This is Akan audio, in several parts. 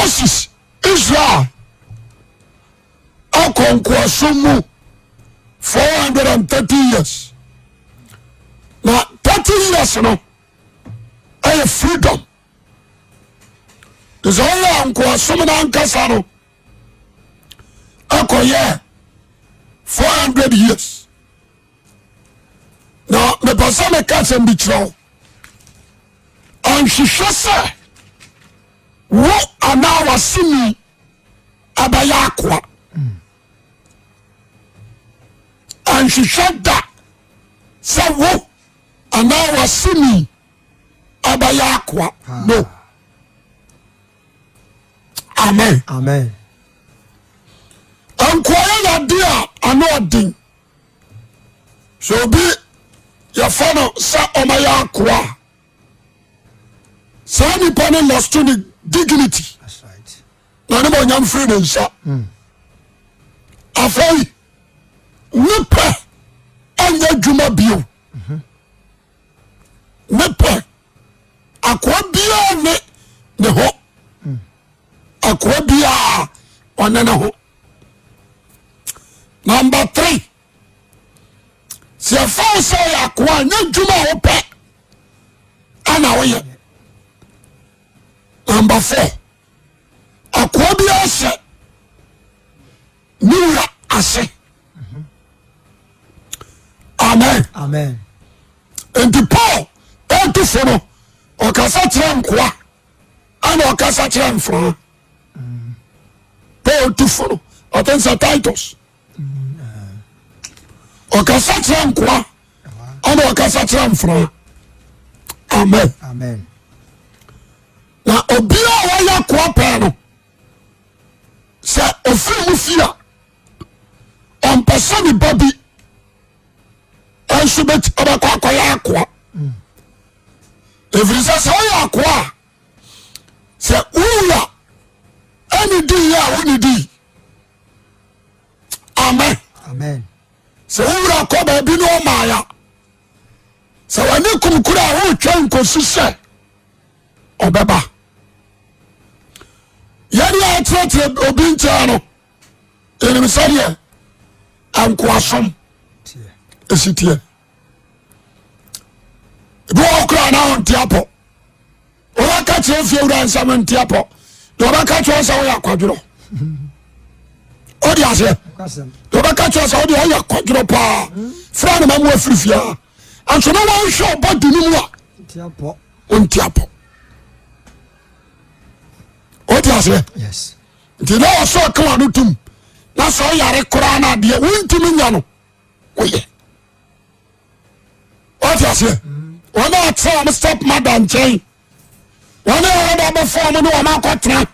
Moses Israel akɔ nkoasom mu 430 years na 30 years no ɛyɛ freedom sɛ ɔyɛ nkoasom no ankasa no akɔyɛ 400 years na mepɛ sɛ meka sɛm bi kyerɛ wo anhwehwɛ sɛ wo anaa w'aseni abɛyɛ akoa anhwehwɛ da sɛ wo anaa w'aseni abɛyɛ akoa no. Amen. Amen. Nkoayɛ yɛ adeɛ a ano ɔden. Sɛ obi yɛfa no sɛ ɔmɛyɛ akoa a, saa nipa no lost ne dignity. That's right. Na ne ma ɔnyam firi ne nsa. Afei ne pɛ ɛnyɛ adwuma bio. Ne pɛ akoa biara ne ne ho. Akoa biara ɔne ne ho. Number three, sɛ yɛfa wo sɛ ɔyɛ akoa a, nyɛ adwuma a wopɛ ana woyɛ. Number four, akoa biara hyɛ ne wura ase. Amen. Amen. Nti Paul ɛtu fo no, ɔkasa kyerɛ nkoa ana ɔkasa kyerɛ mfraa. Paul tu fo no, ɔte sɛ Titus ɔkasa kyerɛ nkoa ana ɔkasa kyerɛ mfraa. Amen. Amen. Na obiara a wɔyɛ akoa pɛɛ no, sɛ ofiri mu fie a, ɔmpɛ sɛ ne ba bi nso bɛkɔ akɔyɛ akoa. Ɛfiri sɛ sɛ woyɛ akoa a, sɛ wowura ɛne dii a wone dii. Amen. Amen. Sɛ wowura kɔ baabi ne ɔmaaya, sɛ w'ani kum koro a, wotwa nkosi sɛ ɔbɛba. Yɛne a akyerɛkyerɛ obi nkyɛn no, yɛnim sɛdeɛ nkoasom ɛsi teɛ. Ebi wɔ koraa na ɔnte apɔ. Wɔbɛka kyerɛ fie wura nsɛm nte apɔ deɛ ɔbɛka kyerɛ sɛ woyɛ akwadworɔ. Wode aseɛ, deɛ ɔbɛka kyerɛ sɛ wode ɔyɛ akwadworɔ paa fra no ma mu afiri fie a nso na wɔnhwɛ ɔbɔ de no mu a ɔnte apɔ. Wode aseɛ, nti na ɔsɛ ɔka wa no tom na sɛ ɔyare koraa no adeɛ wontumi nya no woyɛ. Wate aseɛ, wɔn a ɔtena wɔn step mother nkyɛn, wɔn a wɔn abɛfa wɔn ne wɔn akɔtena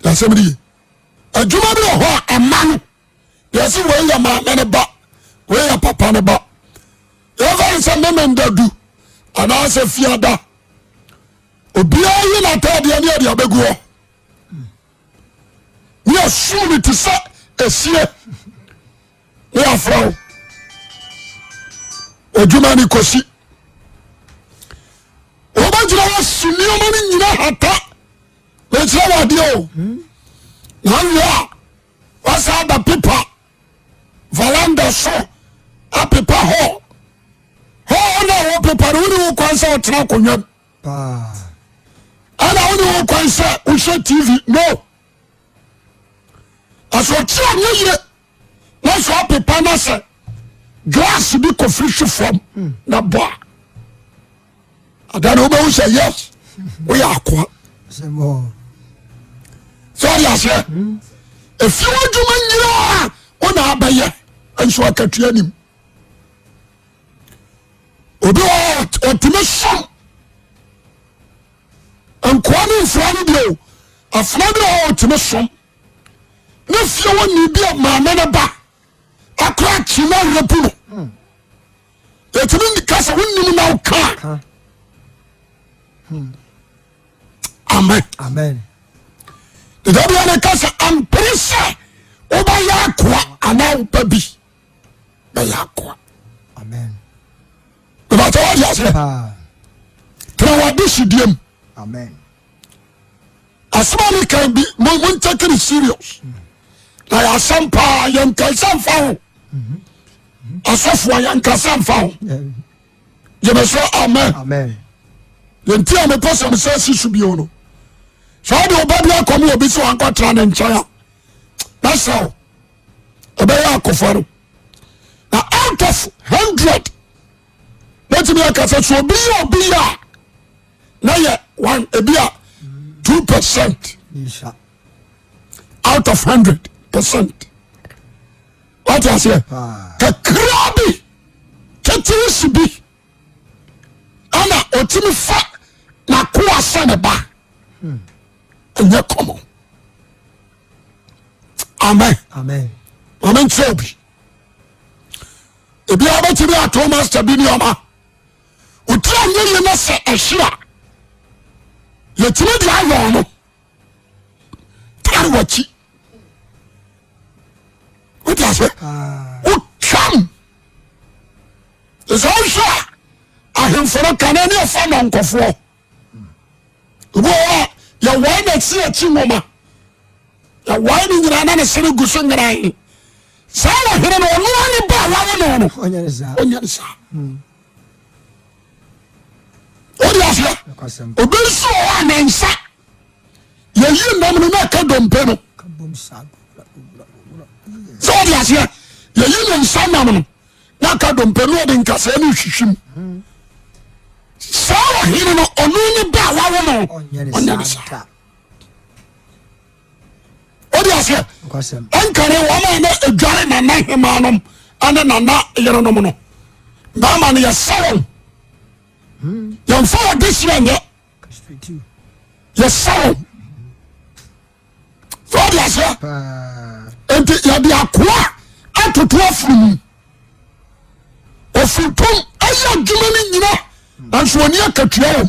yasɛm de yie. Adwuma bi wɔ hɔ a ɛma no yɛsi wei yɛ maame ne ba, wei yɛ papa ne ba. Yɛfa ne sɛ meme nda du anaasɛ fiada, obiara yi n'ataadeɛ ne yɛde abɛgu hɔ ne yɛsum no te sɛ esie ne yɛafrɛ wo adwuma ne kɔsi wobɛgyina wasi nneɛma no nyina hata. Mekyerɛ wɔ adeɛ o, na awie a wasa aba pepa valanda so apepa hɔ hɔ na wo pepa no, wone wo kwan sɛ wotena akonnwam ɛna wone wo kwan sɛ wohwɛ TV no asɔkye a nyɛ yie na sɛ ɔpepa no sɛ glass bi kɔfiri hwe fam na bɔ a ada na wobɛhu sɛ yes, woyɛ akoa. Sɛ ɔde aseɛ ɛfie wɔ adwuma nyinaa wona abɛyɛ nso akatua nim. Obi wɔ ɔtumi som nkoa ne mfra no deɛ o, afena bi wɔ ɔtumi som ne fie wɔ ne bi a maame ne ba akora akyi na awurapu no. Ɛtumi ka sɛ wonim na woka. Amen. Amen. Deda bia ne ka sɛ ampere sɛ wobɛyɛ akoa anaa woba bi bɛyɛ akoa. Amen. Bɛbɛtɛ wode aseɛ tena wade sidiem. Amen. Asɛm a meka bi mo mo ntake no serious. Na yɛ asɛm paa yɛnkasa mfa ho. Asɔfoɔ yɛnkasa mfa ho. Gyeme so amen. Amen. Yɛnti a mepɛ sɛ mesɛ si so bio no. Sɛ wode wo ba bi akɔm wɔ bi sɛ wankɔtra ne nkyɛn a na sɛ wo ɛbɛyɛ akɔfa no. Na out of 100 mɛtumi aka sɛ sɛ obi yɛ obi yɛ a na yɛ one ebi a 2% out of 100%. Wate aseɛ? Kakra bi ketewa si bi ɛna ɔtumi fa n'akoa sɛ ne ba. Ɛnyɛ kɔmɔ. Amen. Amen. Maame nkyerɛ obi ebiara bɛtumi ato master bi nneɛma otiri anyɛ yie na sɛ ɛhye a yɛtumi de ayɛ ɔno tare wakyi wote ase wotwam sɛ wohwɛ a ahemfo no kane ne ɛfa nɔnkɔfoɔ obi wɔ hɔ a yɛwae na ɛsi akyi nwoma yɛwae no nyinaa na ne sere gu so ngeran saa ɔhene no ɔno ani ba a wawo no no ɔnyɛ ne saa ɔnyɛ ne saa wode aseɛ obi nso wɔ hɔ a ne nsa yɛyi nam no na ɛka dompe no sɛ wode aseɛ yɛyi ne nsa nam no na aka dompe no ɔde nkasɛɛ no hwihwim saa ɔhene no ɔno ne ba a wawo no ɔnyɛ ne saa wode aseɛ ɛnkane wɔn a na adware nana hema nom ɛne nana yerenom no bɛma no yɛsɛ wɔn yɛmfa wɔde seɛ nyɛ yɛsɛ wɔn sɛ ɔde aseɛ nti yɛde akoa atoto afunumu ofuntum ɛyɛ adwuma no nyina nanso ɔni akatua wɔm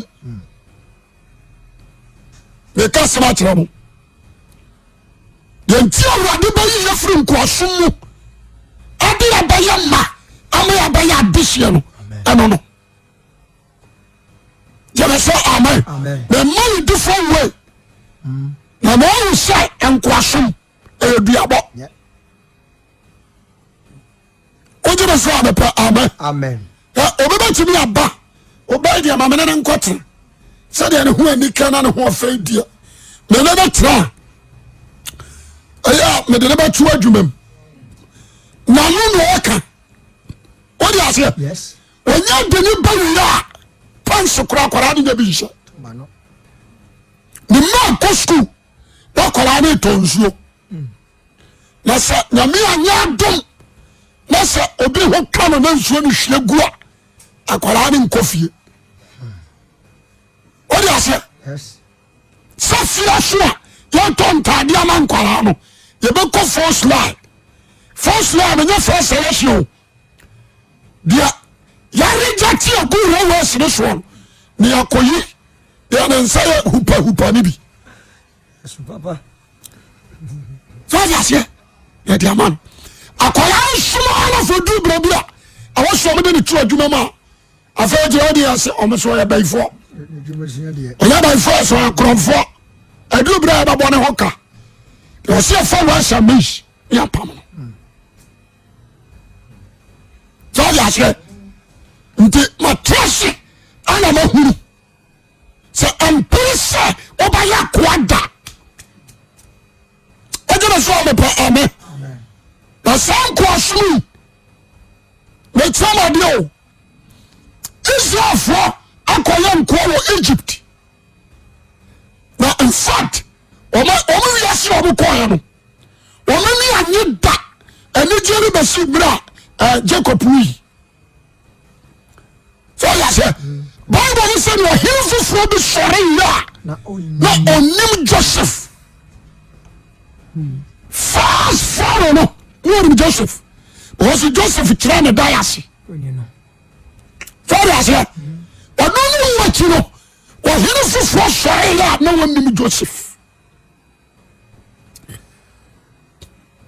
meka sɛm akyerɛ mo yɛnti awurade bɛyi yɛ firi nkoasom mu ɛde yɛbɛyɛ ma ama yɛbɛyɛ adehyeɛ no ɛno no gyeme sɛ amen na ɛma yɛ different way na ma ɔhu sɛ nkoasom ɛyɛ duabɔ wogye me so amepɛ amen obi bɛtumi aba wobɛyɛ deɛ ma mene ne nkɔtena sɛdeɛ ne ho anika na ne ho ɔfɛ deɛ mene ne tena ɛyɛ a mede ne bɛto adwuma mu na no na ɔka wode aseɛ Ɔnya de ne ba wie a pants kora akwadaa no nya bi nhyɛ. Ne mma kɔ sukuu na akwadaa no tɔ nsuo. Na sɛ nyame anyɛ adom na sɛ obi ho ka no na nsuo no hwie gu a akwadaa no nkɔ fie. Wode aseɛ? Sɛ fie so a yɛtɔ ntaadeɛ ama nkwadaa no yɛbɛkɔ first line. First line no nyɛ first selection o. Deɛ yɛaregyɛte agu railways no soɔ no na yɛakɔyi deɛ ne nsa yɛ hupahupa no bi sɛ ɔde aseɛ yɛde ama no akwadaa no soma no afɔ duru berɛ bi a ɛwɔ so ɔmode ne to adwuma mu a afei gyina ɔde ase ɔmo so ɔyɛ bayifoɔ ɔyɛ bayifoɔ sɛ ɔyɛ korɔmfoɔ aduru berɛ a yɛbɛbɔ ne ho ka ɔsɛ yɛfa rice and maize ne apam no sɛ ɔde aseɛ nti matra se ana mahunu sɛ ɛmpere sɛ wobɛyɛ akoa da wogye me so a mepɛ ame na saa nkoasom yi mekyerɛ m adeɛ o Israelfoɔ akɔyɛ nkoa wɔ Egypt na in fact wɔn wiase a wɔn kɔɛ no wɔn ani anye da anigyeɛ no bɛsi mmerɛ a eh, Jacob wui sɛ ɔyɛ sɛ Bible no sɛ ne ɔhene foforɔ bi sɔre yɛ a na ɔnim Joseph first Pharaoh no na ɔnim Joseph because Joseph kyerɛ ne dan ase sɛ ɔyɛ aseɛ ɔno ne wu akyi no ɔhene foforɔ sɔre yɛ a na wɔnim Joseph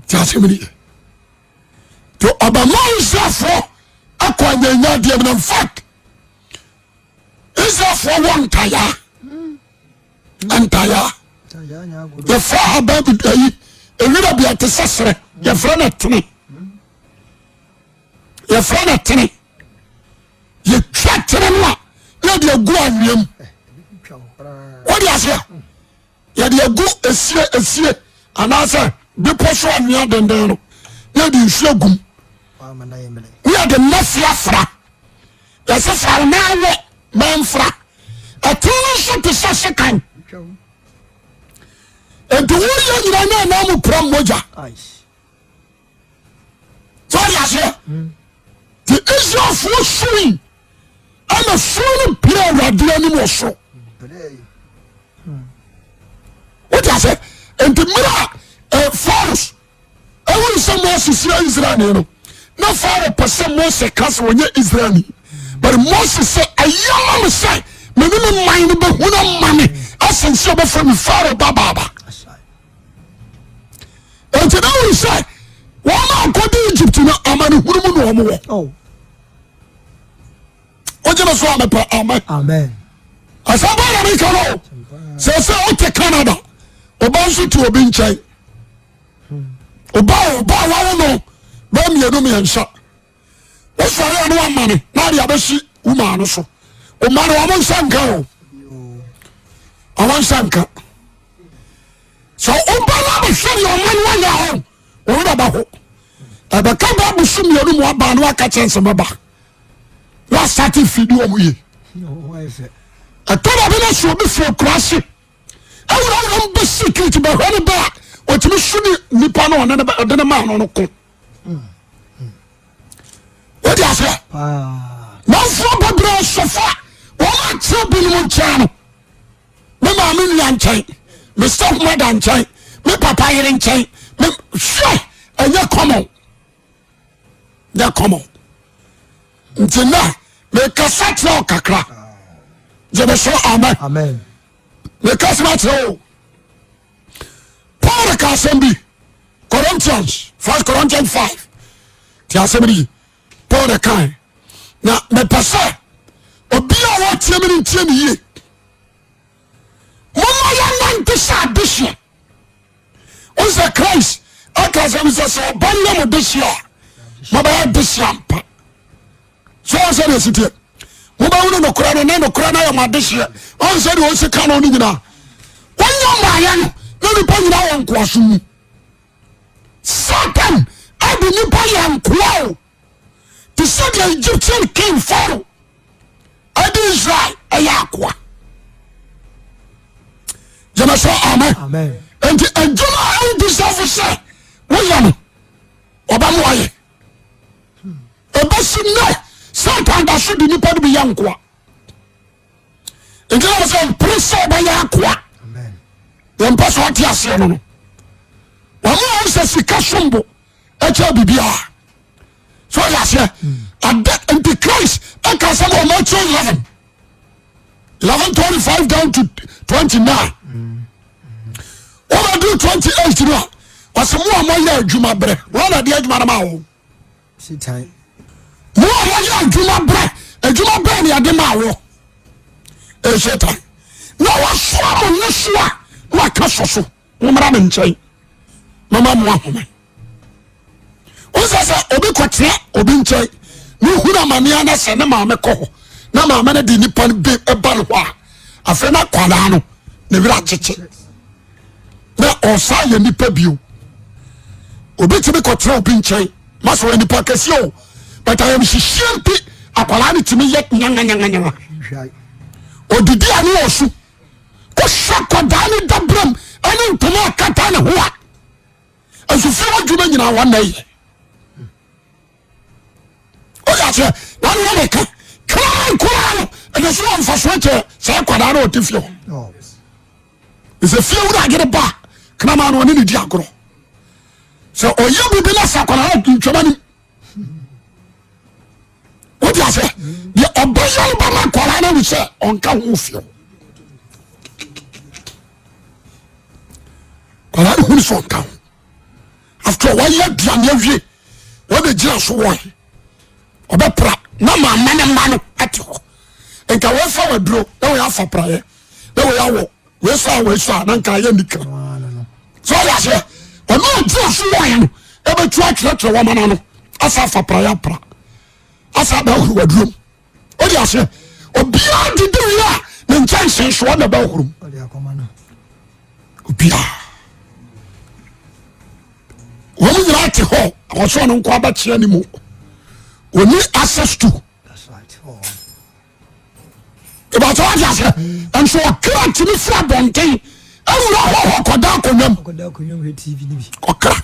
ti asɛm ni yɛ nti ɔbɛma Israelfoɔ akɔ anyanya adeɛ mu na in fact Israelfoɔ wɔ ntayaa ntayaa. Yɛfrɛ ahaban bi ayi ewira bi ɛte sɛ serɛ yɛfrɛ no tene yɛfrɛ no tene yɛtwa tene no a na yɛde agu anwea mu wode aseɛ yɛde agu esie esie anaasɛ bepɔ so anwea denden no na yɛde nsuo agum na yɛde mmɛfra fra yɛsɛ fra wo nan wɔ mɛmfra ɛtene no nso te sɛ sekan nti woyɛ nyina na ɛna mu pra mogya sɛ ɔde aseɛ nti Israelfoɔ sui ɛna suro no pie awurade anim wɔ soro wote aseɛ nti mmerɛ a eh, Farao ɛwɔ sɛ Mose sua Israelni no na Farao pɛ sɛ Mose ka sɛ ɔnyɛ Israelni but Mose sɛ ɛyɛ ma me sɛ me ne me man no bɛhunu amane asen sɛ ɔbɛfrɛ me Farao ba baaba nti na wuli sɛ wɔn a kɔdi Egypt no amanehunu mu na wɔn wɔ oh. wogye me so a mepɛ amen asɛm pa na meka no sɛ sɛ wote Canada ɔba nso te obi nkyɛn ɔba ɔba wawo no bɛɛ mmienu mmiɛnsa wosɔre a ne wama no na ade abɛsi wo maa no so ɔma no wɔn nsa nka o wɔn nsa nka sɛ ɔba no abɛhwɛ deɛ ɔma no ayɛ hɔ wɔn bɛba hɔ ɛbɛka baabu so mmienu mu aba no aka kyɛn sɛ mɛba wasate fidi wɔn yie ɛtɔ da bi na so obi firi akura se awurawura mu bɛ secret bɛhwɛ ne bɛ a ɔtumi su ne nipa no ɔne ne bɛ ɔde ne maa no no ko. Wode aseɛ manfoɔ bebree sɔfo a wɔn akyerɛ binom nkyɛn no me maame nua nkyɛn me step mother nkyɛn me papa yere nkyɛn me hwɛ ɛnyɛ common nyɛ common nti nɛ mekasa kyerɛ wo kakra gyeme so amen mekasa kyerɛ wo Paul ka asɛm bi Corinthians first Corinthians 5 ti asɛm no yi Paul kae na mepɛ sɛ obi a wɔtie me no ntie ne yie momma yɛnante sɛ adehyeɛ wo sɛ Christ aka asɛm sɛ sɛ ɔba nyɛ mo dehyeɛ a mobɛyɛ dehyeɛ ampa so wɔn sɛ deɛ ɛsi teɛ mobɛhunu nokorɛ no na nokorɛ no ayɛ mo adehyeɛ wɔn sɛ deɛ ɔsi ka no no nyinaa wɔnyɛ mmaayɛ no na nipa nyinaa wɔ nkoaso mu Satan ɛde nipa yɛ nkoa o te sɛ deɛ Egyptian king Pharaoh ɛde Israel ɛyɛ akoa gyama sɛ amen nti adwuma a ɛwodisafo sɛ woyɛ no ɔbɛmo ayɛ ɛbɛsi nnɛ Satan da so de nipa no bi yɛ nkoa nti na sɛ mpere sɛ ɔbɛyɛ akoa yɛmpɛ sɛ ɔte aseɛ no no wɔn a wɔn sɛ sika sombo ɛkyɛ biribiara so ɔyɛ aseɛ ade nti Christ ɛka sɛ wɔ Matthew 11 11 25 down to 29 wɔbɛduru 28 no a ɔsɛ mo a moyɛ adwuma berɛ wɔn na de adwuma no ma wo mo a moyɛ adwuma berɛ adwuma bɛɛ ne yɛde ma wo ɛsatan na wasoa mo ne so a na waka sɔ so mommra me nkyɛn mɛma mo ahome wosɛ sɛ obi kɔtena obi nkyɛn na ohunu amaneɛ na sɛ ne maame kɔ hɔ na maame no de nipa no bi ba no hɔ a afei na akwadaa no ne werɛ akyekye na ɔsan yɛ nipa bio obi tumi kɔtena obi nkyɛn masɛ ɔyɛ nipa kɛseɛ o but ayamhyehyeɛ nti akwadaa no tumi yɛ nyanganyanganyaga odidi a ne ɔsu kɔhwɛ akwadaa no dabrɛm ɛne ntoma akata ne ho a nsufie wɔ adwuma nyinaa wɔn na yɛ o yà sɛ wɔn na wɔn ka kraman koraa no ɛna so wɔn nfaso kyɛ saa akwadaa no ɔte fie hɔ ɛsɛ fie wura adwene ba kraman no ɔne ne di agorɔ sɛ ɔyɛ bibi na sɛ akwadaa no ntwama nim o ti ase deɛ ɔbɛyɛ no bɛma akwadaa no ahu sɛ ɔnka ho fie hɔ akwadaa no hunu sɛ ɔnka ho. After wayɛ aduane awie wɔde gyina so wɔn ɔbɛpra na maama ne mma no ate hɔ nka wɔfa waduro na wɔyɛ afa praeɛ na wɔyɛ awɔ. Wei sɔ a wei sɔ a na nka ayɛ nika. So ɔde aseɛ ɔno ɔgye ɔso wɔyɛ no ɛbɛtu atwerɛtwerɛ wɔma no ano asa afa praeɛ apra asa abɛhoro wadurom. Ɔde aseɛ obiara didi wie a ne nkyɛnse soɔ na ɛbɛhoro mu. Obiara wɔn nyinaa te hɔ ɔsɔ no nko abɛkyea ne mu wɔni access to. Ìbàtí wọ́n ti ase nso ɔkra ntumi firi abɔnten ewura hɔ hɔ kɔda akonnwa mu ɔkra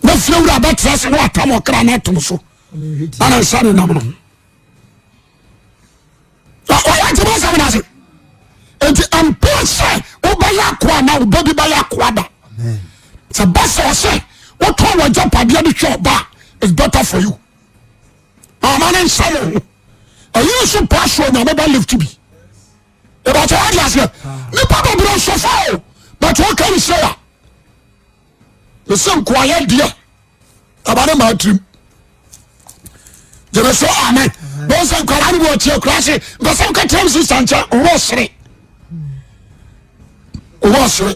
na fie wura bɛtena ase na watam ɔkra na atom so na ne nsa nenam no ho ɔyɛ ntoma nsɛm no ase nti mpo sɛ wobɛyɛ akoa na wobɛ bi bɛyɛ akoa da sɛ ba sɛ ɔsɛ wotɔn w'agyapadeɛ de hwɛ ɔba it's better for you. Ɔma ne nsa mo ho ɛyi nso pa so onyame bɛ lift bi ìbàtɛ wà di aseɛ nipa bebree nsɔfo o bàtɛ ɔka ne sɛ ya mese nkoayɛ deɛ ɛba ne maa tirim gyeme so amen bɛn sɛ nkwadaa no bi ɔte akura se mpɛ sɛ woka kyerɛ m sista nkyɛn owó sere owó sere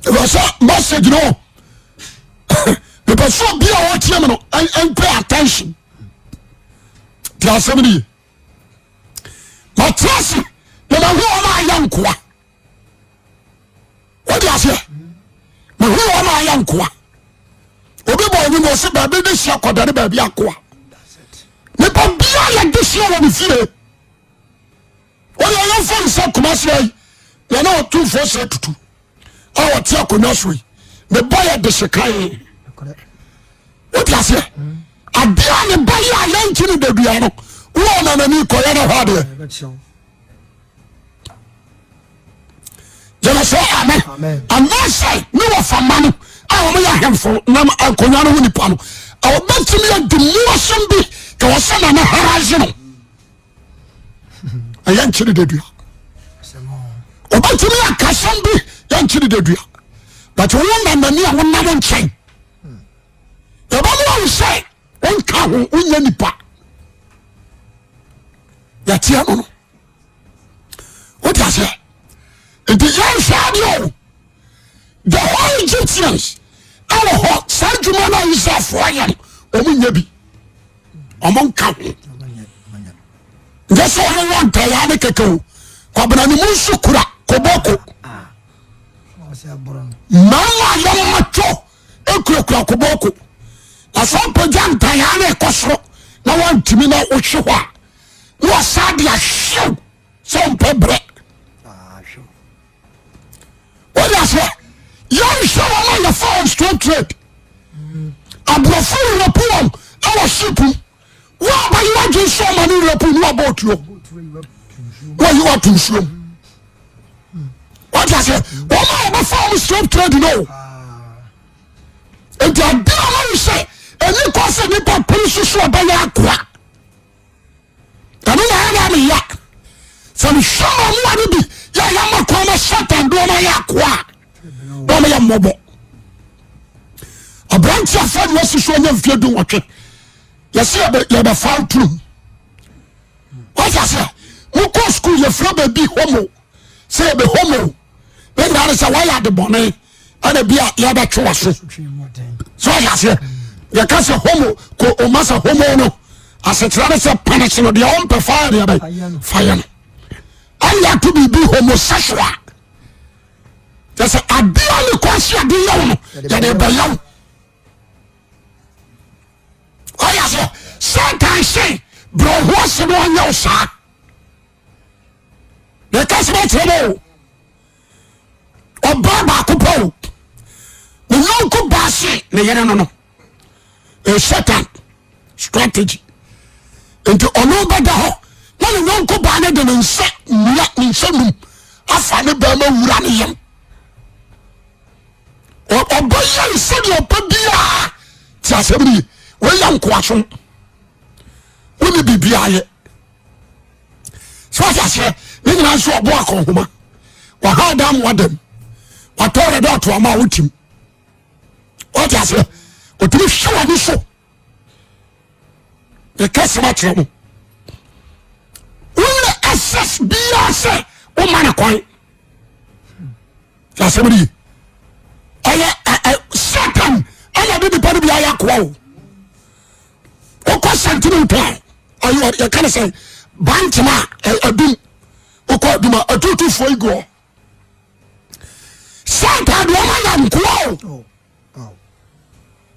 ɛfɛ sɛ message no mepɛ sɛ obi a ɔtie me no pay attention te asɛm no ye mate ase na mahu wɔn a ayɛ nkoa wode aseɛ mahu wɔn a ayɛ nkoa obi bɔ ɔnwom wɔ se baabi de hyia kɔdane baabi akoa nipa bia yɛde hyia wɔ ne fie Wọ́n yẹ yẹn fún nsẹ Kumasi ayi na na ɔtumfoɔ sɛ tutu a ɔte akonnwa so yi ne ba yɛ de sekan wote aseɛ adeɛ a ne ba yɛ a yɛnkyi no dadua no wowɔ ɔnanani kɔyɛ no hɔ adeɛ gyeme sɛ amen anaasɛ ne wɔfa ma no a wɔyɛ ahemfo nam akonnwa no ho nipa no ɔbɛtumi adi mmuasɛm bi ka wɔ sɛ nana harase no ɛyɛ nkyere dadua ɔbɛtumi akasɛm bi yɛ nkyere dadua but wo nanani a wonam nkyɛn yɛbɛma wo sɛ wonka ho wonyɛ nipa yɛteɛ no no wote aseɛ nti yɛnhwɛ adeɛ o the whole Egyptians ɛwɔ hɔ saa adwuma no a Israelfoɔ yɛ no wɔn nyɛ bi wɔn nka ho nyɛ sɛ wɔn wɔ ntayaa ne kɛkɛ o kwabena ne mu nso kura koboko mmarima a yɛn matwo ekurakura koboko na sɛ ɔpagya ntayaa ne ɛkɔ soro na wɔntumi na wohwe hɔ a na wɔsan de ahyew sɛ ɔmpɛ brɛ wọ́n yà sẹ́ yẹn hwẹ́ wọn a yẹ fa wọn straight trade aborɔfo wurapu wɔn ɛwɔ ship mu wọ́n abayi wọ́n adwene sọ ọmọ ní wurapu ní wọ́n bọ̀ otuo wọ́n yi wọ́n ato nsuo mu wọ́n yà sẹ́ wọ́n a wɔbɛ fa wɔn straight trade no nti adi a wɔn sɛ ɛni kɔ sɛ nipa pere soso ɔbɛyɛ akoa. Ɛno na ɛyɛ na meya sɛ mehwɛ ma mmoa no bi yɛ yɛma kwan ma satan de ɔma yɛ akoa a na ɔma yɛ mmɔbɔ aberante afa ne wasi so ɔnya mfeɛ 18 yɛsɛ yɛbɛfa wo turom wate aseɛ mokɔ sukuu yɛfrɛ baabi homo sɛ yɛbɛ homo ne nyinaa ne sɛ woayɛ ade bɔne ɛna bi a yɛbɛtwe wɔ so sɛ ɔyɛ aseɛ yɛka sɛ homo ko ɔma sɛ homo no asekyerɛ ne sɛ panish no deɛ ɔmpɛ fa deɛ bɛ fa yɛ no ɛne ato biribi homosexual kyɛ sɛ adeɛ ne kɔ se ade yɛ wo no yɛde bɛyɛ wo ɔyɛ aseɛ satan se brɛ ho ase no ɔnyɛ wo saa yɛka sɛ bɛkyerɛ no o ɔbaa baako pɛ o ne yɔnko baa se ne yere no no a satan strategy nti ɔno bɛda hɔ na ne yɔnko baa no de ne nsa nua ne nsa num afa ne bɛrima wura ne yam ɔbɛyɛ ne sɛdeɛ ɔpɛ biara te asɛm no ye wɔyɛ nkoasom wone biribiara yɛ sɛ wate aseɛ ne nyinaa nso ɔbo akɔnhoma waha dam wadam watɔ rɛdɛ ɔto ama a wotim wate aseɛ ɔtumi hwɛ w'ani so yɛka sɛm akyerɛ mo wonyina. access biara sɛ woma no kwan. Asɛm no ye. Ɛyɛ Satan ɛna de nipa no bi ayɛ akoa o. Wokɔ santene town ayɔ yɛka no sɛ bantama adum wokɔ adum a atutufoɔ yi gu hɔ. Satan de wɔn ayɛ nkoa o. Oh.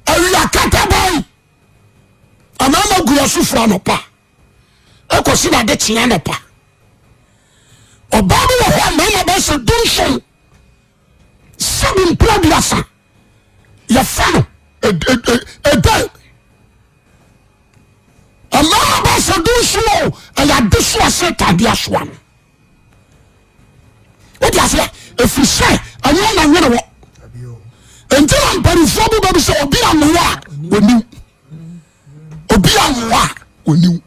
Awia kataban amaama gu yɛ so firi anɔpa ɛkɔsi na ade kyea anɔpa. Ɔbaa bi wɔ hɔ a mmarima bɛyɛ sɛ dunson sɛbi mpere aduasa yɛfa no ɛdɛn mmarima bɛyɛ sɛ dunson o ɛyɛ adesoa Satan de asoa no. Wode aseɛ ɛfiri sɛ ɛnyɛ na nwene wɔ nti na mpanimfoɔ bi bɛbi sɛ obi anwowa a oniw obi anwowa a oniw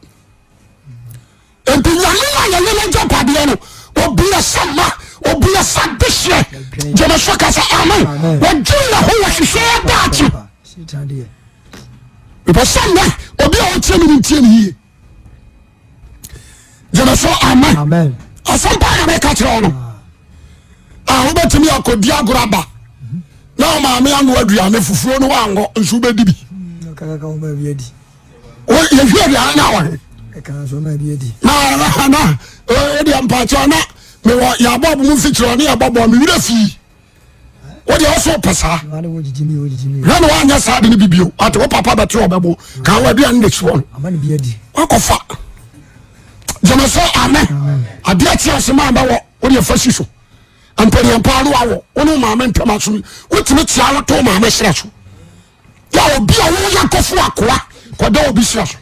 nti nyame na yɛyɛ no agyapadeɛ no obi ɛsɛ ma obi ɛsɛ dehyeɛ gyeme so ka sɛ amen wɔdwe ne ho wɔhwehwɛ daakye mepɛ sɛ nnɛ obi a ɔtie me no ntie ne yie gyeme so amen asɛm paa na meka kyerɛ wo no a wobɛtumi akɔdi agorɔ aba na ɔmaame ano aduane fufuo no wankɔ nso wobɛdi bi yɛhwɛ aduane no awɔ he na wodeɛ mpakyɛ na mewɔ yɛabɔ mu mfikyerɛ ne yɛbɔbɔ mewerɛ fii wodeɛ wo so wopɛ saa hwɛ na woanyɛ saa de no bibio ate wo papa bɛte ɔbɛbo ka wo aduane de soɔ no wakɔfa gyeme sɛ amen adeɛ kye ase ma bɛwɔ wodeɛ fa si so mpaniampa no wawɔ wo ne maame ntɛm aso wotumi kyea wo to maame serɛ so yɛ obi a woyɛ kɔfo akoa kɔda obi serɛ so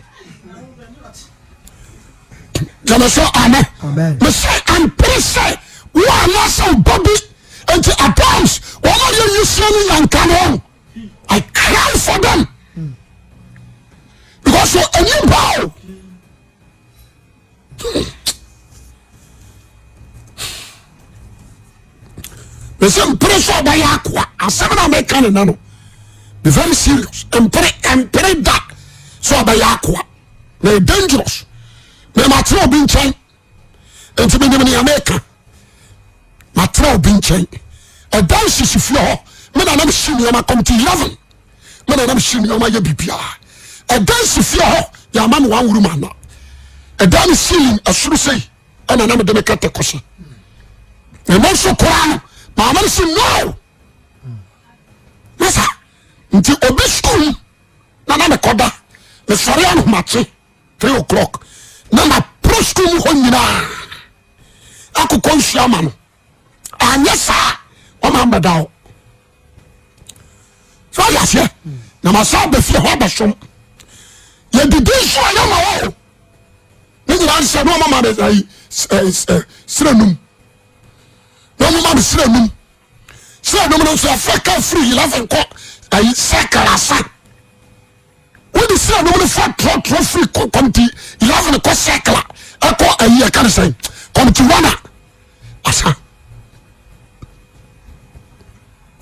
gyeme sɛ amen mesɛ ampere sɛ wo anaasɛ wobɔ bi nti at times wɔn a yɛ nwusie no nyanka no I cry for them because ɛni ba o mesɛ mpere sɛ ɔbɛyɛ akoa asɛm na meka ne na no be very serious mpere mpere da sɛ ɔbɛyɛ akoa na yɛ dangerous mɛma obi nkyɛn nti menim nea meka matena obi nkyɛn ɛdan sisi fie hɔ me na nam si nneɛma kɔmti 11 me na nam si nneɛma yɛ biribiara ɛdan si fie hɔ yɛama me one room ana ɛdan no ceiling ɛsoro sei ɛna na mede me kɛtɛ kɔhyɛ ɛno nso koraa no maame no si no masa nti obi sukuu na na mekɔda mesɔre anohomakye 3 o'clock na ma pro school mu hɔ nyinaa akokɔ nsuo ama no anyɛ saa ɔma mbɛda hɔ so ɔyɛ aseɛ na ma sa abɛ fie hɔ abɛsom yɛdidi nso a yɛma hɔ ne nyinaa nsɛ na ɔma ma me ayi serɛ num na ɔma ma me serɛ num serɛ num no nso yɛfrɛ ka firi 11 kɔ ayi sɛkala asa Wode sika nom no fa trɔtrɔ firi kɔmti 11 kɔ circle a ɛkɔ ayi ɛka ne sɛn kɔmti 1 a asa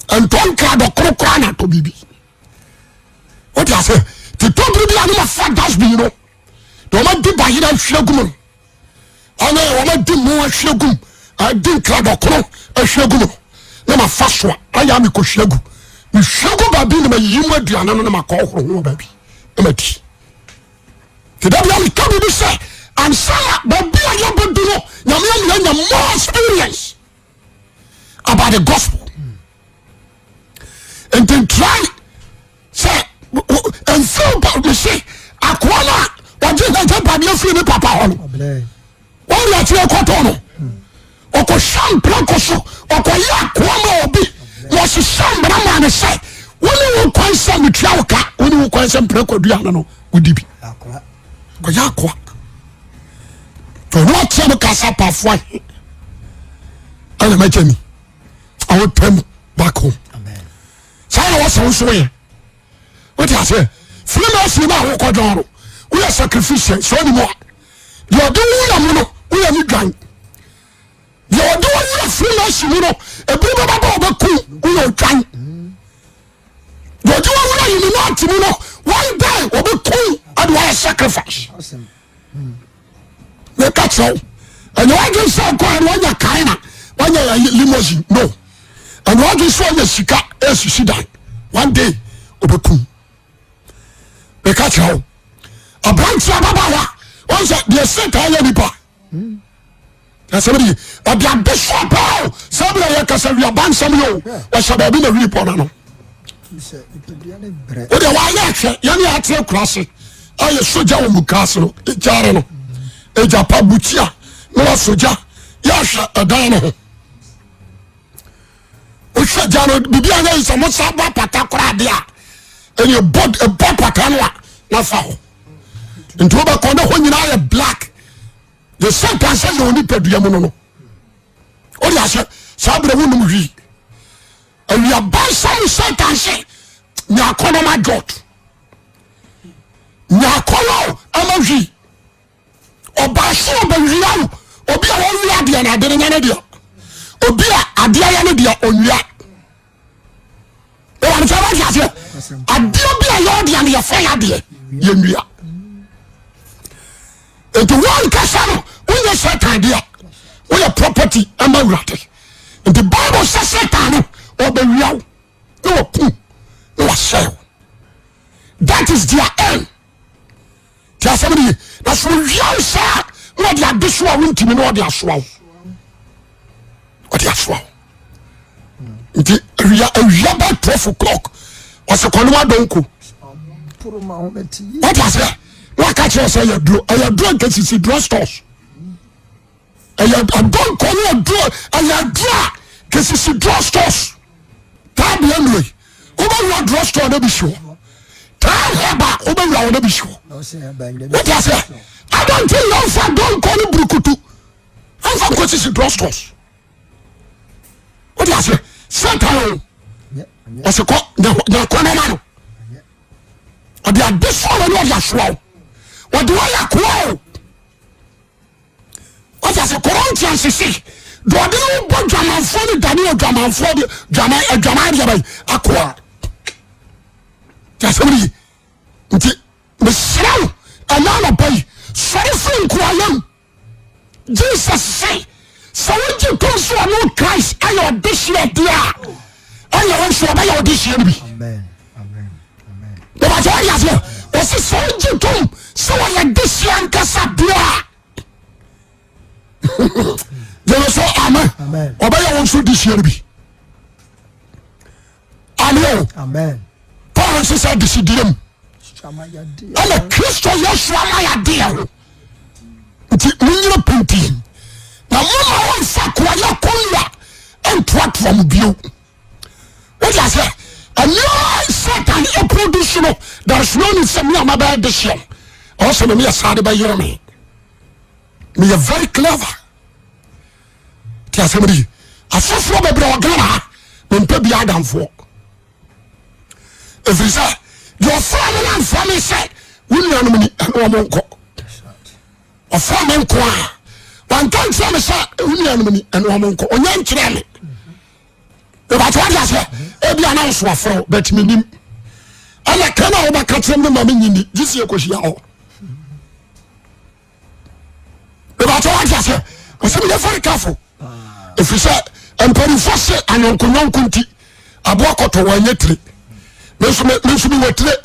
ntɔ nkra dɔkoro koraa na atɔ biribi wote ase te tɔ biribi a ne ma fa dustbin no na wɔn adi bayerɛ ahwie gu mu no Ɔne wɔn adi mu ahwie gu mu adi nkradɔkono ahwie gu mu na ma fa so a ayɛ a mekɔhwie gu mehwie gu baabi na mayiyi mu aduane no na makɔ ɔhoro ho baabi na madi te da bia meka biribi sɛ ansa na baabi a yɛbɛdu no nyame amena nya more experience about the gospel nti try sɛ mfiri ba mese akoa no a ɔgye n'agyapadeɛ firi ne papa hɔ no wɔn de akyerɛ kɔtɔ no ɔkɔhyɛ mprako so ɔkɔyɛ akoa ma obi na ɔhyehyɛ mmara maa no sɛ wone wo kwan sɛ metua wo ka wone wo kwan sɛ mprako aduane no wodi bi kɔyɛ akoa ɔno ateɛ no kasa paafoɔ ahe ɛna mɛkyɛ mi I will turn back home saa na wɔsɛ wo nso woyɛ wote aseɛ freemason no a wokɔdwɔn no woyɛ sacrificial sɛ ɔne mu a deɛ ɔde wo wura mu no woyɛ ne dwan deɛ ɔde wo wura freemason mu no ebiri bɛba bɛ ɔbɛku woyɛ odwan deɛ ɔde wo wura illuminati mu no one day ɔbɛku ade wɔyɛ sacrifice meka kyerɛ wo. Ɛnyɛ wadwen sɛ ɔkɔɛ no wanya kan na wanya limousine no. Ɛnyɛ wadwen sɛ wanya sika esisi dan. One day ɔbɛkum. Meka kyerɛ wo. Aberante ababaawa wɔn sɛ deɛ Satan yɛ nipa. Asɛm de ɔde adesoa paa o sɛ bi a yɛkasa wia bansɛm yɛ o wɔhyɛ baabi na wii pɔ no no wode wayɛ ahwɛ yɛne yɛatena kura ase a yɛ sogya wɔ muka ase no ɛgyare no ɛgya pa bukyia na wasogya yɛahwɛ ɛdan no ho wohwɛ gya no biribi a yɛyi sɛ mosa bɔ apata koraa deɛ a ɛne ɛbɔ pata no a na fa hɔ nti wobɛkɔ ne hɔ nyinaa yɛ black the satan sɛ yɛ onipadua mu no no wode ahyɛ saa berɛ wonom hwii awiaba nsɛm satan sɛ nyaakɔnɔ ma jot nyaakɔnɔ ama hwii ɔbaa so ɔbɛwia wo obi a wɔwia adeɛ no ade no nya no deɛ obi a adeɛ yɛ no deɛ ɔnwia ɛwɔ sɛ wɔte aseɛ adeɛ bi a yɛwɔ deɛ no yɛfa yɛ adeɛ yɛnwia nti wɔn kasa no wonyɛ satan deɛ woyɛ property ɛma awurade nti bible sɛ satan no ɔbɛwia wo na waku na wasɛe wo that is their end ti asɛm no ye na sɛ owia wo saa na ɔde ade so a wontumi na ɔde asoa wo ɔde asoa wo nti awia awia bɛ 12 o'clock ɔsɛ kɔnum adɔnko wọ́n ti aseɛ wọ́n aka kyerɛ sɛ ɛyɛ duro ɛyɛ duro nkesisi drug stores ɛyɛ adɔnkɔ ne aduro ɛyɛ aduro a kesisi drug stores taabi ɛnuro yi wobɛwura drug store na bi si hɔ taa hɛba wobɛwura hɔ na bi si hɔ wọ́n ti aseɛ adanti yɛn fa adɔnkɔ ne burukutu yɛn fa nkɔ sisi drug stores wọ́n ti aseɛ satan o ɔsɛ kɔ nyakɔ n'ɔma no ɔde adesoa wɔ ne ɔde asoa o ɔde wɔyɛ akoa o. Wọ́n sɛ Corinthians se deɛ ɔde ne bɔ dwamanfoɔ no dane odwamanfoɔ de dwaman adwaman deɛ bɛyi akoa. Tí asɛm no yi nti mesrɛ wo ɛna anɔpa yi sɔre firi nkoayɛ mu. Jesus se sɛ wogye tom so ɔno Christ ayɛ ɔdehyeɛ deɛ a ɛyɛ wo nso ɔbɛyɛ ɔdehyeɛ no bi. Bɛbàtɛ wɔde aseɛ wɔsi sɛ wogye tom sɛ wɔyɛ dehyeɛ ankasa deɛ a gyeme so amen ɔbɛyɛ wo nso dehyeɛ no bi. Amen o. Paul nso sɛ adehyedeɛ mu ɛna Kristo Yesu ama yɛadeɛ ho nti monyina pintin na moma wɔmfa koayɛ kɔnnua ntoatoa mu bio. Wode aseɛ ɛnneɛma Satan produce no there is no need sɛ me a mabɛyɛ dehyeɛ ɔwɔ sɛ me meyɛ saa de bɛyere me meyɛ very clever ti asɛm de yi asɔfoɔ bebree wɔ Ghana ha mempɛ bi adamfoɔ ɛfiri sɛ deɛ ɔfrɛ me no amfrɛ me sɛ wo nuanom ni ɛne ɔmo nkɔ ɔfrɛ me nko a wanka nkyerɛ me sɛ wo nuanom ni ɛne ɔmo nkɔ ɔnya nkyerɛ me ìbàtí wàá di aseɛ ebi a náà nso afrɛ wo bɛtumi nim ɛna kan a wɔbɛka kyerɛ mi ma mi nyini gye si ekohyia hɔ ìbàtí wàá di aseɛ ɔsɛ mi yɛ very careful efiri sɛ mpanyinfoɔ se anyɔnko nyɔnko nti aboa kɔtɔ wɔn nyɛ tire mi nso mi nso mi wɔ tire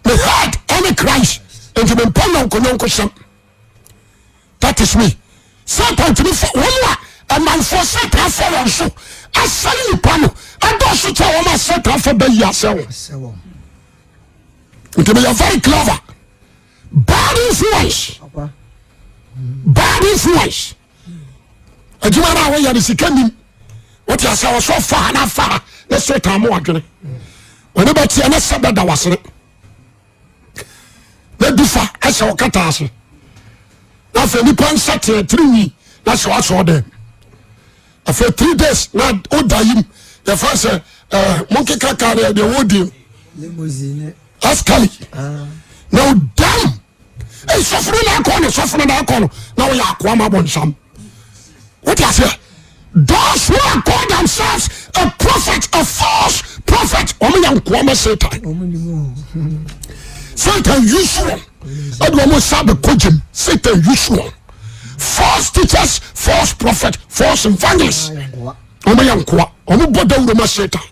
mi head ɛne Christ nti mi mpɛ nyɔnko nyɔnko sɛm. That is me. Satan tumi fa wɔn a amanfoɔ Satan fa wɔn so asɛe nipa no ɛdɔɔso kyɛ wɔn a Satan fa bɛyi asɛ wɔn. Nti meyɛ very clever. Bad influence. Bad influence. Adwuma no a wɔyɛ no sika nim. Wote asɛ wɔsɔ fa ha na fa ha na Satan mo adwene. Wɔne bɛteɛ ne sɛ bɛda wasene. Na du fa ɛhyɛ wo kata ase na afei nipa nsa teɛ tiri nwi na hyɛ wasɔ dɛm afei 3 days na woda yim yɛfa sɛ ɛɛ monkeka kaa deɛ deɛ wɔdi askali na wodam ɛyi sɔfo no na akɔ no sɔfo no na akɔ no na woyɛ akoa ma bɔnsam wote aseɛ those who are called themselves a prophet a false prophet wɔn yɛ nkoa ma satan satan use wɔn ɛde wɔn nsa bɛkɔ gyem satan use wɔn. False teachers, false prophet, false evangelist. Wɔn yɛ nkoa. Wɔn bɔ dawuro ma Satan.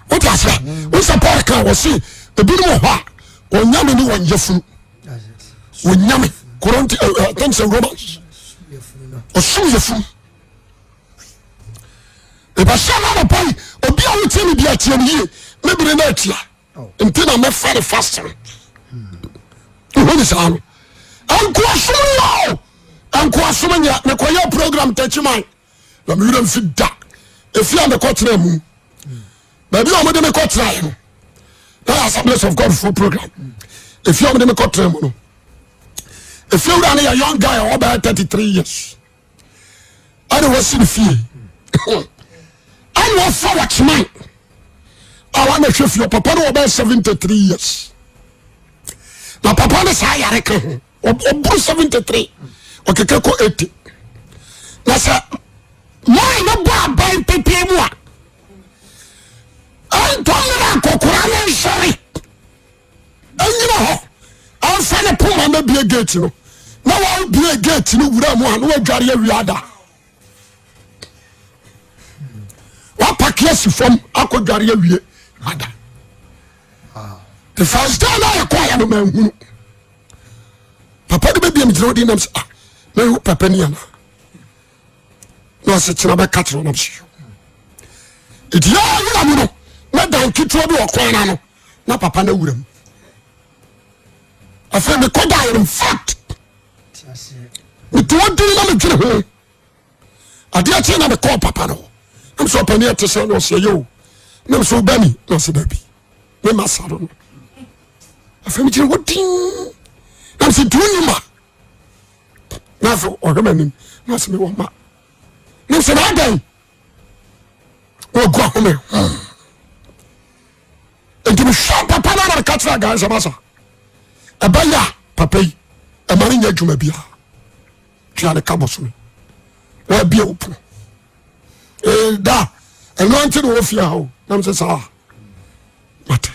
Wote aseɛ? Wo sɛ Paul kan wɔ se ebinom wɔ hɔ a wɔn nyame ne wɔn yafunu. Wɔn nyame Korinti ɛ ɛ think sɛ Romans. Ɔsum yafunu. Ebɛhyɛ n'anɔpa yi obi a wotie mi bi atie mi yie ne bere na atia. Nti na mɛfa ne fasting. Wohu ne saa no. Nkoasom yɛ o. Nkoasom nyɛ mekɔyɛ program takyiman na me werɛ mfi da. Efi a mekɔtena mu. Baabi a wɔde me kɔtenaeɛ no na yɛ Assemblies of God for program. Efi a wɔde me kɔtena mu no. Efi wura no yɛ young guy a ɔbɛyɛ 33 years. Ɛna wasi ne fie. Ɛna ɔfa watchman a wana hwɛ fie papa no ɔbɛyɛ 73 years. Na papa no saa yare ka ho. Ɔboro 73 ɔkeka kɔ 80. Na sɛ maa no bɔ aban pepee mu a ɛntɔ mmerɛ akɔkora no nsɔre ɛnyina hɔ ɔmfa ne poma no bie gate no na wabie gate no wura mu a na wadware awie ada wapake asi fam akɔdware awie ada. The first day na yɛkɔɛ no manhunu papa de bɛbia megyina wode nam sɛ ah na papa ni ana na ɔsɛ kyena bɛka kyerɛ nam sɛ ɛti yɛ wura mu no na dan ketewa bi wɔ kwan no ano na papa no awura mu. Afei mekɔ da in fact mete hɔ din na medwene ho adeɛ kye na mekɔɔ papa no nam sɛ ɔpani ɛte sɛ na ɔsɛ yɛ o nam sɛ ɔba mi na ɔsɛ dabi me ma sa no no afei megyina hɔ din nam sɛ nti wonni ma na afei ɔhwɛ m'anim na ɔsɛ mewɔ ma nam sɛ naadɛn wɔgu ahome. Nti mehwɛ papa no na meka kyerɛ agan sɛ masa ɛbɛyɛ a papa yi ɛma no nyɛ adwuma biara tua ne ka bɔsome wɔabie wo pono da ɛno nti na wɔfie ha o nam sɛ saa mate.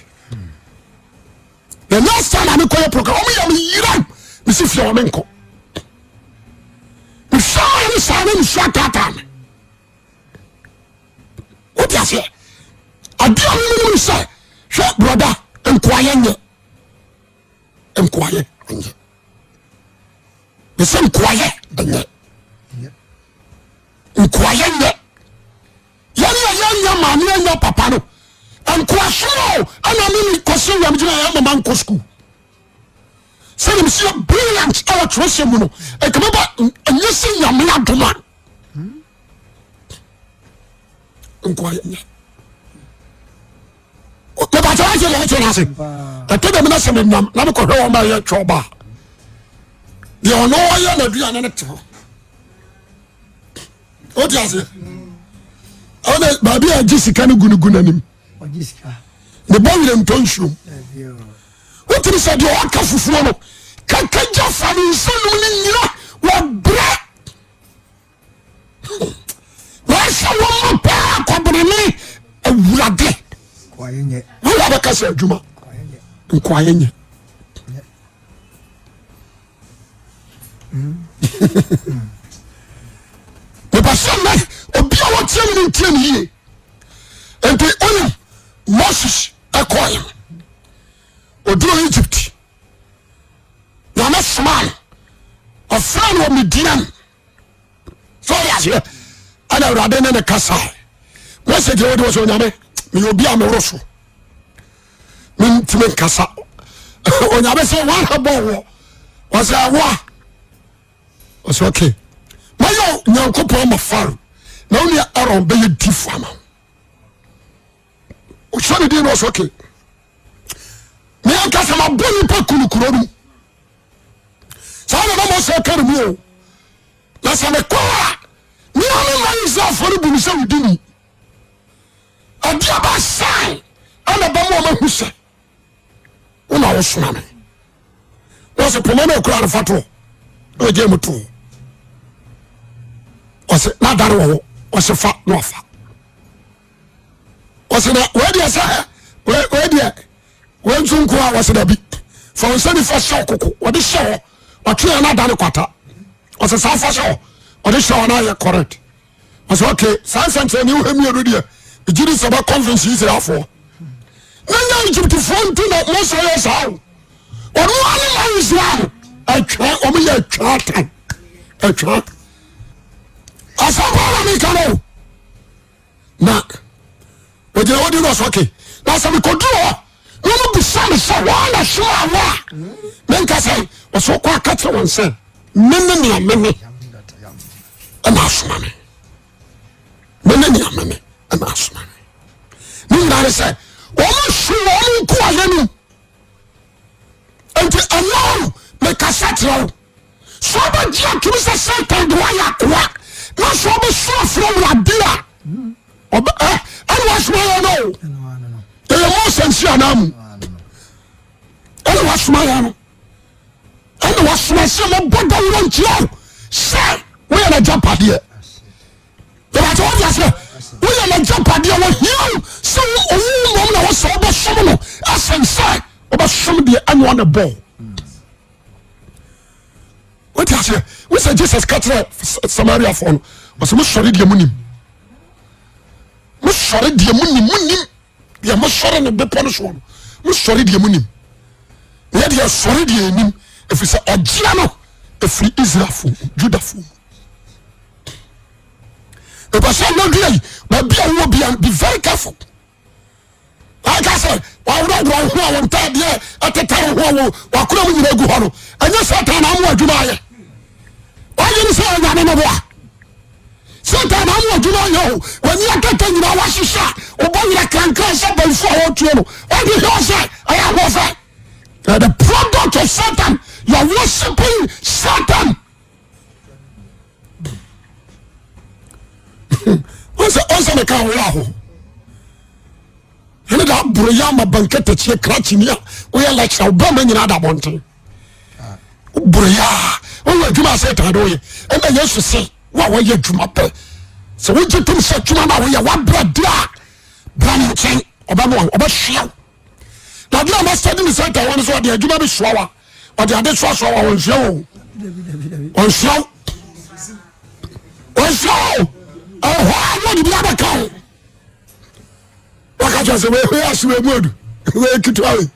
The last time a mekɔyɛ program ɔmo yɛ me yiram mesi fie ɔme nkɔ mehwɛ ma ne saa na mesu ataataa me. Wote aseɛ? Adeɛ a memenom sɛ hwɛ brɔda nkoayɛ nyɛ nkoayɛ nyɛ mesɛ nkoayɛ nyɛ nkoayɛ nyɛ yɛne a yɛnyɛ maame yɛnyɛ papa no nkoasom o ɛna me kɔsi wia megyina yɛ mama nkɔ sukuu sɛdeɛ mesi yɛ brilliant ɛwɔ twerɛsɛm mu no ɛkama ba ɛnyɛ sɛ Nyame adom a nkoayɛ nyɛ mebàtɛ wáyé deɛ ɛkyɛ n'ase ɛtɔ dɛm na sɛ menam na mekɔhwɛ wɔn ma yɛ twɛ ɔba deɛ ɔno ɔyɛ n'aduane no te hɔ o ti ase ɛna baabi a gye sika no gu no gu n'anim ne bɔ werɛ ntɔ nsuom wotumi sɛ deɛ ɔka fufuo no kaka gya fa ne nsa nom no nyina wɔbrɛ wɔahyɛ wɔn ma paa kɔbene ne awurade wɔyɛ bɛka sɛ adwuma nkoayɛ nyɛ. Mepɛ sɛ nnɛ obi a wɔtie me no ntie me yie. Nti wonim Moses ɛkɔɛ no ɔduru Egypt Nyame somaa no ɔfrɛ no wɔ Midian sɛ ɔde aseɛ ɛna awurade ne ne kasa. Mose deɛ wode wɔ sɛ Onyame meyɛ obi a meworo so mentumi nkasa. Onyame sɛ woahwɛ bɔ wɔ ɔsɛ ɛwoa ɔsɛ ok mɛyɛ Nyankopɔn ma Faro na wo nua Aaron bɛyɛ difo ama wo. Ɔhyɛ ne din na ɔsɛ ok meankasa mabɔ nipa kunu kuro no saa na na Mose ka ne mu o na sɛ mekɔ a mea me ma Israelfoɔ no bu me sɛ wodi ni adeɛ ba sign ɛna bɛma ɔma hu sɛ wo na wosoma me na ɔsɛ poma no akura no fa toɔ na ɔgye mu toɔ ɔsɛ na adare wɔ hɔ ɔsɛ fa na wafa ɔsɛ na wɔadiɛ sɛ wɔadiɛ wɔn nso nko a wɔsɛ dabi fa wɔn nsa nifa hyɛ ɔkoko wɔde hyɛ hɔ ɔtwe yɛn adane kwata. Ɔsɛ saa fa hyɛ hɔ. Ɔde hyɛ hɔ na ayɛ correct. Ɔsɛ okay saa nsɛnkyerɛnne wohɛ mmienu deɛ megye di sɛ bɛ convince Israelfoɔ. Na nyɛ Egyptfoɔ nti na Mose yɛ saa o. Ɔno ara ne ma Israel atwa wɔn yɛ atwa atan atwa. Asɛm paa na meka no na ogyina hɔ di na ɔsɛ okay na sɛ mekɔduru hɔ na ɔmo bisa me sɛ wɔn na soma wo a menka sɛ ɔsɛ wokɔ aka kyerɛ wɔn sɛ mene nea mene ɛna asoma me mene nea mene ɛna asoma me ne nyinaa ne sɛ wɔn su wɔn nkoayɛ no nti ɛnɛ o mekasa kyerɛ wo sɛ wobɛgye atom sɛ Satan de woayɛ akoa na sɛ wobɛsu afrɛ Awurade a ɛne wasoma yɛ no o ɛyɛ Mose nsi anaa mu ɛne wasoma yɛ no ɛne wasoma sɛ mɔbɔ dawuro nkyerɛ wo sɛ woyɛ n'agyapadeɛ Ìbàtí wọ́n di aseɛ woyɛ n'agyapadeɛ wɔhia wo sɛ owu mmom na wɔsɛ wobɛsom no ɛsen sɛ wobɛsom deɛ ɛne ɔne bɔɔ wote aseɛ wo sɛ Jesus ka kyerɛ Samariafoɔ no ɔsɛ mosɔre deɛ monim mosɔre deɛ monim monim deɛ mosɔre no bepɔ no soɔ no mosɔre deɛ monim na yɛ deɛ sɔre deɛ ɛnim ɛfiri sɛ ɔgyea no ɛfiri Israelfoɔ mu Judafoɔ mu mepɛ sɛ nnɔdua yi baabi a wowɔ bia be very careful aka sɛ waworɔworɔ wo ho a wo ntaadeɛ ɛtetare ho a wo wakora mu nyina gu hɔ no ɛnyɛ satan na amoa adwuma ayɛ wagye ne sɛ ɔnyame no boa satan na amoa adwuma ayɛ o wani akata nyina wahyehyɛ a wobɔ werɛ krankran sɛ bɛnfo a wɔtuo no wagye hwɛ sɛ ɛyɛ ahoɔfɛ the product of Satan you are worshiping Satan ɔnsɛ ɔnsɛ meka wo aho ɛne da aboro yɛ ama bankatakyie krakyini a woyɛ lecture wobɛma nyina da abɔnten woboro yɛ a woyɛ adwuma a satan de woyɛ ɛna yesu se wo a wɔyɛ adwuma pɛ sɛ wogye tom sɛ adwuma no a woyɛ woabrɛ de a bra ne nkyɛn ɔbɛmoa wo ɔbɛhwea wo na adeɛ a masɛ de ne satan wɔ no sɛ ɔde adwuma bi soa wa ɔde ade soasoa wa ɔnhyia wo ɔnhyia wo ɔnhyia wo ɛhɔ a na ɔde bi abɛka wo waka kyerɛ sɛ wei ase wei mu adu wei ketewa wei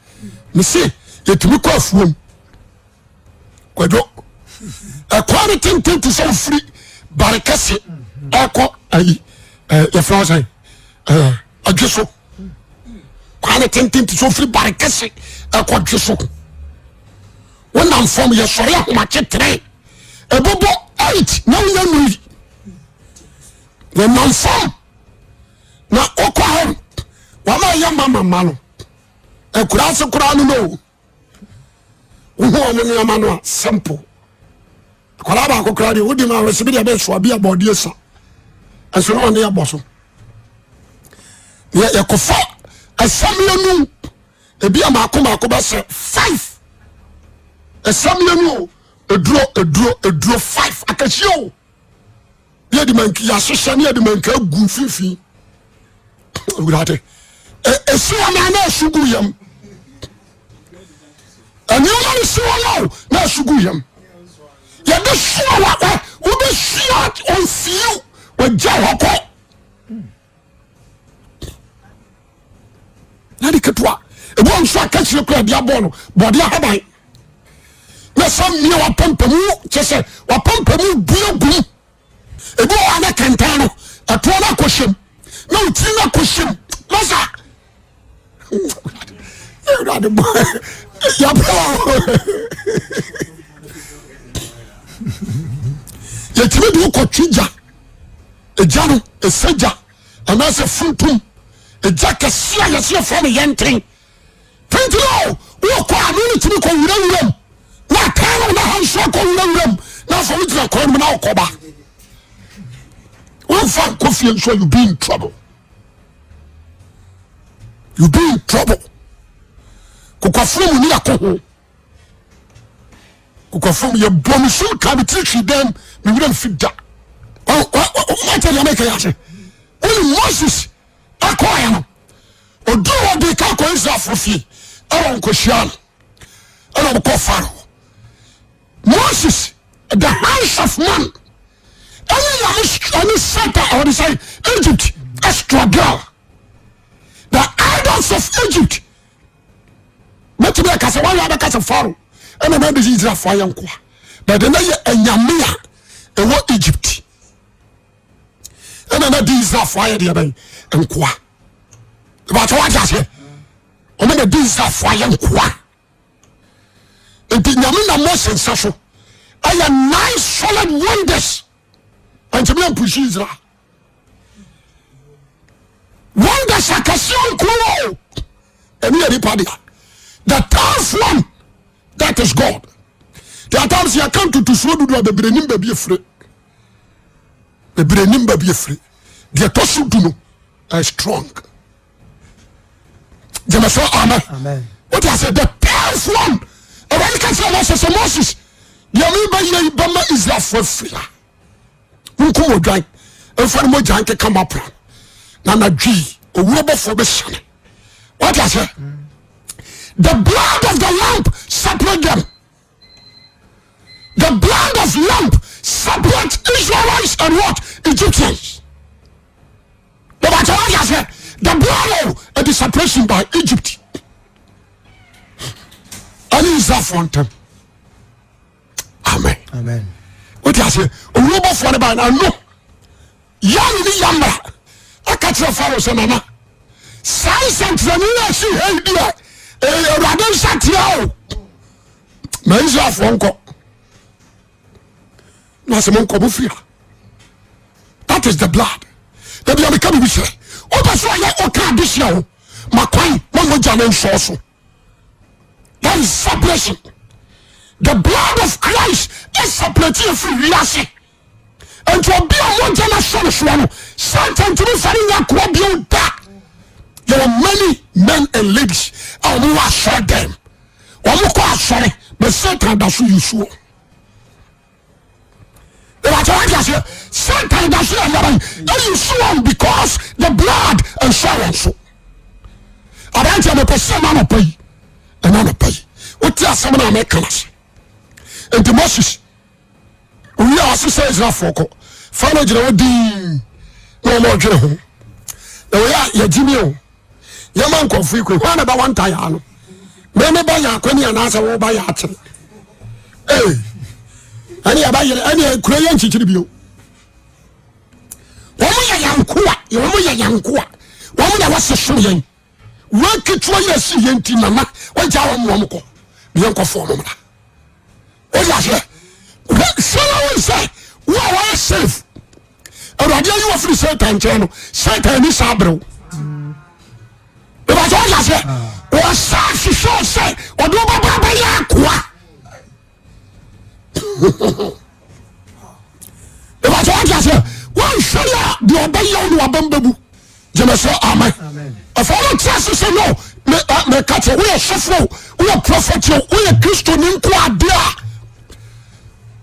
mese yɛtumi kɔ afuom kwadwo ɛkwan no tenten te sɛ ofiri bare kɛse ɛkɔ ayi yɛfrɛ wo sɛn adwe so kwan no tenten te sɛ ofiri bare kɛse ɛkɔ dwe so wonam fam yɛsɔre ahomakye tere ɛbɛbɔ 8 na wonya nui yɛnam fam na wokɔ hɔ wɔma ɛyɛ mama ma no akura ase koraa no no wohu ɔmo nneɛma no a simple akwadaa baako koraa deɛ wodi ma awɛsɛ bi deɛ bɛsoa bi a bɔɔdeɛ sa ɛnso na ɔne ɛbɔ so yɛ yɛkɔfa ɛsɛm yɛnu ebi a maako maako bɛsɛ five ɛsɛm yɛnu o eduro eduro eduro five akɛseɛ o. ne yɛde manka yɛahyehyɛ ne yɛde manka agu mfimfini awurade ɛsi hɔ na na ɛso gu yam nneɛma no si hɔ na na ɛso gu yam yɛde soa wa wobɛsua ɔnsiw wagya hɔ kɔ na de ketewa ebi wɔn nso akakyire kura de abɔ no bɔde ahaban na sɛ mmea wapampamu kyɛ sɛ wapampamu bue gum ebi wɔ hɔ na kɛntɛn no ɛtoɔ no akɔhyɛm na otiri no akɔhyɛm masa awurade bɔ yɛbrɛ yɛtumi de wokɔtwe gya egya no ɛsɛ gya anaasɛ funtum egya kɛseɛ a yɛsɛ yɛfrɛ no yɛnten tentene o wokɔ a no ne tumi kɔ wurawuram na ataa no na ha nso akɔ wurawuram na afɔ wogyina kwan no mu na wokɔba womfa nkɔ fie nso you be in trouble you be in trouble kokwafoɔ mu ne yɛkɔ ho kokwafoɔ mu yɛbɔ me sum ka me tiri hwi dɛm me werɛ mfi da wate deɛ meka yɛ ase wone Moses akɔɛ no ɔduru hɔ de ka kɔ Israelfoɔ fie ɛwɔ nkɔhyia no ɛna ɔmkɔ Farao Moses. The hands of man ɛne nyame ɛne Satan ɔde sɛ Egypt struggle. The idols of Egypt. Mɛtumi aka sɛ wɔyɛ abɛka sɛ Pharaoh ɛna na de Israelfoɔ ayɛ nkoa. But na yɛ anyame a ɛwɔ Egypt. Ɛna na de Israelfoɔ ayɛ deɛ bɛn nkoa. Ìbàtɛ wájú aseɛ. Wɔn na de Israelfoɔ ayɛ nkoa. Nti nyame na Mose nsa so ɛyɛ nine solid wonders. Ntumi ampusi Israel. Wonders akɛseɛ nkuro o. Ɛne yɛ nipa dea. The tenth one that is God. There are times yɛka ntotosoɔ dudu a bebree nim baabi efire. Bebree nim baabi efire. Deɛ ɛtɔ so du no ɛyɛ strong. Gyeme so amen. Amen. What I say the tenth one. Awurade ka kyerɛ Moses sɛ Moses deɛ mebɛyɛ yi bɛma Israelfoɔ afiri ha. Monkum odwan mfa no mogya nkeka mo apra na anadwo yi owuo bɔfoɔ bɛsiane. What I say the blood of the lamb separate them. The blood of lamb separate Israelites and what? Egyptians. But I say the blood of the separation by Egypt. Ɛne Israelfoɔ ntam. Amen. Amen. Wote aseɛ owuo bɔfoɔ no ba na no yɛne ne yamra aka kyerɛ Farao sɛ nana saa nsɛnkyerɛnne no asi ha yi deɛ ɛyɛ Awurade nsa tea o ma Israelfoɔ nkɔ na sɛ monkɔ mo firi ha. That is the blood. Dabi a meka biribi sɛ wopɛ sɛ ɔyɛ ɔka adehyia ho ma kwan ma mogya no nsɔɔ so. That is separation. The blood of Christ is separate you from wiase. Nti obi a mogya no asɔ no soɔ no Satan ntumi nfa no nya akoa bio da. There are many men and ladies a wɔn wɔ asɔre dɛm. Wɔn kɔ asɔre but Satan da so yi soɔ. Ìbàtí wọ́n ti aseɛ Satan da so yɛ yɛrɛ ɛyi so wɔn because the blood nsɔ wɔn so. Aberanteɛ mepɛ sɛ ɛna anɔpa yi ɛna anɔpa yi wote asɛm no a meka no ase. Nti Moses owie a ɔse sɛ Israelfoɔ kɔ Farao gyina hɔ dinn na wɔn ɔdwene ho na wɔyɛ a yɛgye mi o yɛma nkɔfo yi kɔ hɔ na bɛwɔ ntayaa no mɛmɛ ba yɛ akɔni anaasɛ wɔba yɛ akyere ee ɛne yɛba yere ɛne kura yɛ nkyikyiri bio wɔn yɛ yɛn nkoa wɔn yɛ yɛn nkoa wɔn na wɔsɛ som yɛn wɔn ketewa yɛ si yɛn ti nana wɔgya wɔn wɔn kɔ ne yɛn kɔ fɔm mra wɔyɛ aseɛ sɛlɛ wɔn sɛ wɔn a wɔyɛ safe awurade ayi wɔ firi satan nkyɛn no satan ni saa aberew ìbàjẹ́ wɔyɛ aseɛ wɔsa hwehwɛ sɛ ɔde wɔn bɛba abɛyɛ akoa ìbàjẹ́ wɔyɛ aseɛ wɔnhwɛ yɛ a deɛ ɔbɛyɛ wo ne wabɛn bɛbu gyeme sɛ amen ɛfɛ wɔn ti ase sɛ no mɛka kyerɛ woyɛ sɔfo woyɛ prɔfɛt o woyɛ kristo ne nko adeɛ a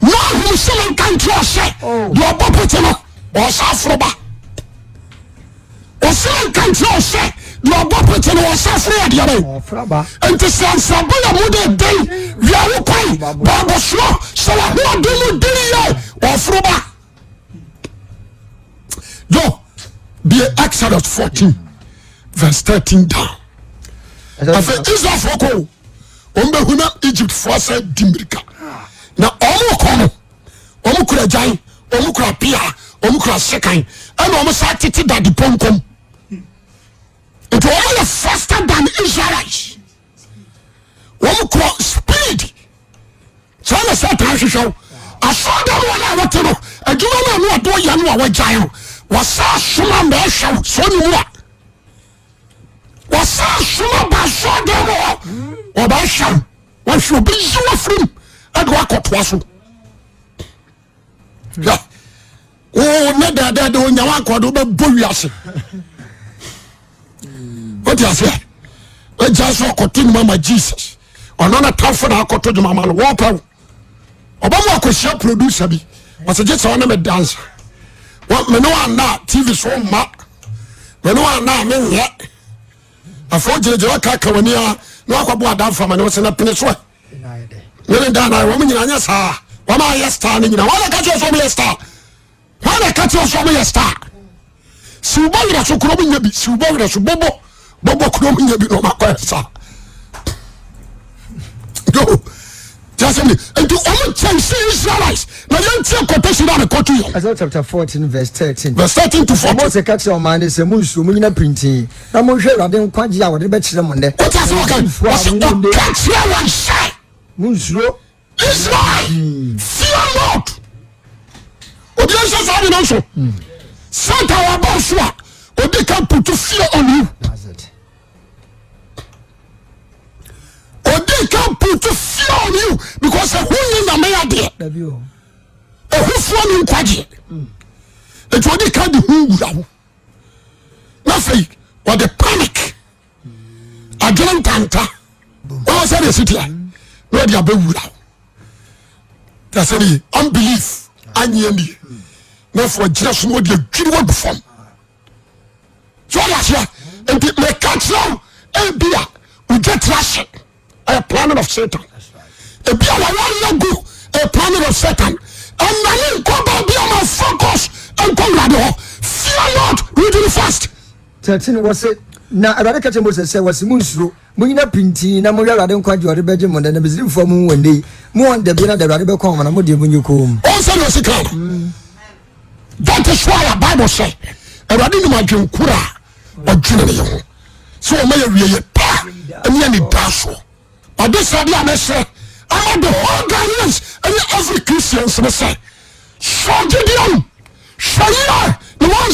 na ahum sɛ menka nkyerɛ ɔsɛ deɛ ɔbɔ pete no ɔsɛ aforo ba ɔsɛ nka nkyerɛ ɔsɛ deɛ ɔbɔ pete no ɔsɛ aforo yɛ deɛ bɛn nti sɛ nsrabɔ yɛ mo de den wia wo kwan bɔɔbɔsoɔ sɛ wahoɔden mu den yɛ ɔforo ba yo bie Exodus 14 verse 13 down afei Israelfoɔ kɔ wɔn bɛhu na Egyptfoɔ sɛ di mmirika na wɔn kɔ no wɔn kura gyan wɔn kura pia wɔn kura sekan ɛna wɔn sa tete dade pɔnkɔm nti wɔn yɛ faster than Israelites wɔn kura speed saa na Satan hwehwɛ wo asɔɔdan wɔn a wɔte no adwuma no a no ɔdo yɛ no a wɔagyae no wɔsa soma ma ɛhwɛ wo sɛ ɔne mu a wɔsa soma ba asɔɔdan mu hɔ wɔbɛhwɛ wo wɔhwɛ obi yi wo afiri mu ɛde wakɔtoa so hwɛ wo ne dɛdɛdɛ onya wankɔ de wobɛbɔ wiase wote aseɛ wagya sɛ ɔkɔto nnwuma ma Jesus ɔno na tamfo na akɔto dwuma ma no wɔpɛ wo ɔbɛmu akɔhyia producer bi ɔsɛ gye sɛ ɔne me dansa mene wanna tv so mma mene wanna menyɛ afei wogyinagyina waka w'ani a na wakɔbɔ adamfo ama ne wo sɛ na pene so ɛ mene da na wɔn nyina nyɛ saa. Wɔn a yɛ star no nyina wɔn na ka kyerɛ sɛ wɔn yɛ star. Wɔn na ka kyerɛ sɛ wɔn yɛ star. Siw bɔ werɛ so kurom nyɛ bi. Siw bɔ werɛ so bɔbɔ bɔbɔ kurom nyɛ bi na wɔn akɔ yɛ star. Yo, kyerɛ sɛ nti wɔn kyɛn si Israelites na yɛn tie quotation a mekɔto yɛn. Isaiah chapter 14 verse 13. Verse 13 to 14. Mose ka kyerɛ ɔman no sɛ monsuo monyina pintinn na monhwɛ Awurade nkwagye a wɔde bɛkyerɛ mo nnɛ. Wote ase wɔka wɔsɛ ɔka kyerɛ wɔn sɛ Monsuro. Israel fear not. Obi nhyɛ saa de no nso. Satan wabɔ so a odi ka put fear on you. That's it. Odi ka put fear on you because ɛho nyɛ nyame adeɛ. Dabi o. Ɛhofoɔ ne nkwagyeɛ. Nti odi ka de ho wura wo. Na afei wɔde panic adwene ntanta wɔn sɛ de esi teɛ na ɔde abɛwura wo. Yɛsɛ de unbelief anyi ani na afei ɔgyina so na ɔde adwiri wagu fam. So ɔde aseɛ nti mɛka kyerɛ wo ebi a wogya tiri ase ɛyɛ planning of Satan. Ebi a wɔwɔ yɛ gu ɛyɛ planning of Satan. Ɛnane nkɔ baabi a ma focus nkɔ wurade hɔ. Fear not, read it fast. 13 wɔse na Awurade ka kyerɛ Mose sɛ wɔse monsuro monyina pintinn na monhwɛ Awurade nkwagye a ɔde bɛgye mo nnɛ na Misraimfoɔ a mohu wɔn nnɛ yi mo wɔn da biara da Awurade bɛkɔ wɔn na mo deɛ monyɛ komm. Wɔn sɛ deɛ ɔsi kan no. That is why a Bible sɛ Awurade nim adwenkoro a ɔdwene ne yɛ ho sɛ wɔma yɛ wie yɛ pa ɛne anidasoɔ. Ɔde sɛ deɛ a mɛsrɛ ama the whole Ghanaians ɛne every Christians ne sɛ sɔ gyedie mu hwɛ yie na wɔn